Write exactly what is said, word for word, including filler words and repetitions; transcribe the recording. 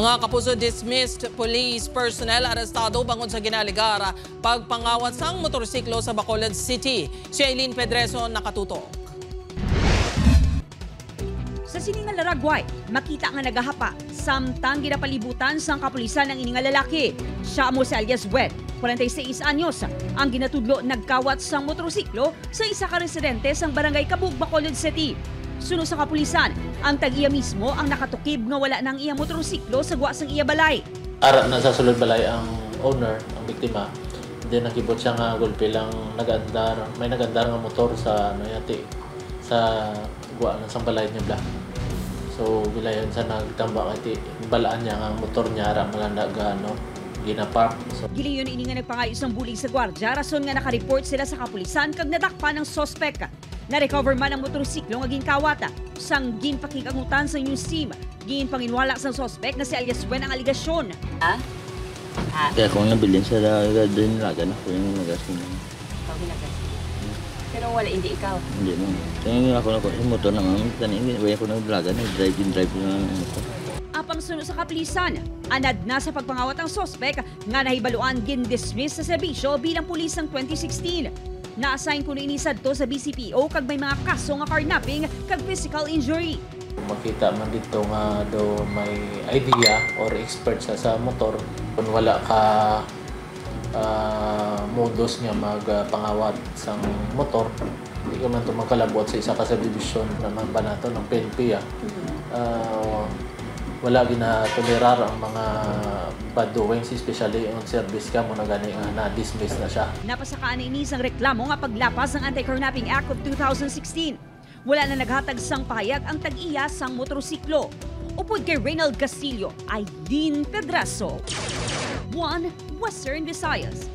Mga kapuso, dismissed police personnel arestado bangod sa ginaalegar pagpangawat sang motorsiklo sa Bacolod City. Si Aileen Pedreso nakatutok. Sa sini nga laragway, makita nga nagahapa, samtang ginapalibutan sang kapulisan ang ini nga lalaki. Siya amo si alias Wet, forty-six anyos, ang ginatudlo nagkawat sang motorsiklo sa isa ka residente sang Barangay Kabug, Bacolod City. Suno sa kapulisan, ang tag-iya mismo ang nakatukib nga wala na ang iya motorsiklo sa gwa sang iya balay. Ara na sa sulod balay ang owner, ang biktima. Then nakibot siya nga gulpi lang nag-andar, may nag-andar nga motor sa, ano, yati, sa gwa lang sang balay niya bla. So, gilayon sa nagtambak, iti balaan niya nga ang motor niya ara malanda ga, ano, ginapark. So, Gilayon ini nga nagpangayo sang bulig sa gwardya, rason nga naka-report sila sa kapulisan kag nadakpan ang suspek. Na-recover man ang motorsiklo nga ginkawat. Sang ginpakig-angutan sang news team, ginpanginwala sang suspek nga si alias Wen ang alegasyon. Ah? Ah, Kaya kung nabilin sa da- da- dinilagan ako yung nagas mo. Ikaw ginagas. Pero wala, hindi ikaw. Hindi mo. Kaya ako na ko, yung motor naman, tani, hindi, wala ko nagdalagan, nag-drive, in-drive ko na lang yung motor. Apang suno sa kapulisan, anad na sa pagpangawat ang suspek nga nahibaluan gindismiss sa serbisyo bilang pulis sang twenty sixteen. Na-assign kuno ini sadto sa B C P O kag may mga kaso nga carnapping kag physical injury. Makita man dito nga daw may idea or expert sa, sa motor, kung wala ka, ah, modus nga magpangawat sang motor, di ka man to magkalabot sa isa ka subdivision naman ba nato ng P N P, ah. Ah, wala ginatolerar ang mga bad doings, especially on service ka mo na gani nga na-dismiss na siya. Napasakaan ini sang reklamo nga paglapas sang Anti-Carnapping Act of two thousand sixteen. Wala na naghatag sang pahayag ang tag-iya sang motorsiklo. Upod kay Reynald Castillo, Aileen Pedraso, One Western Visayas.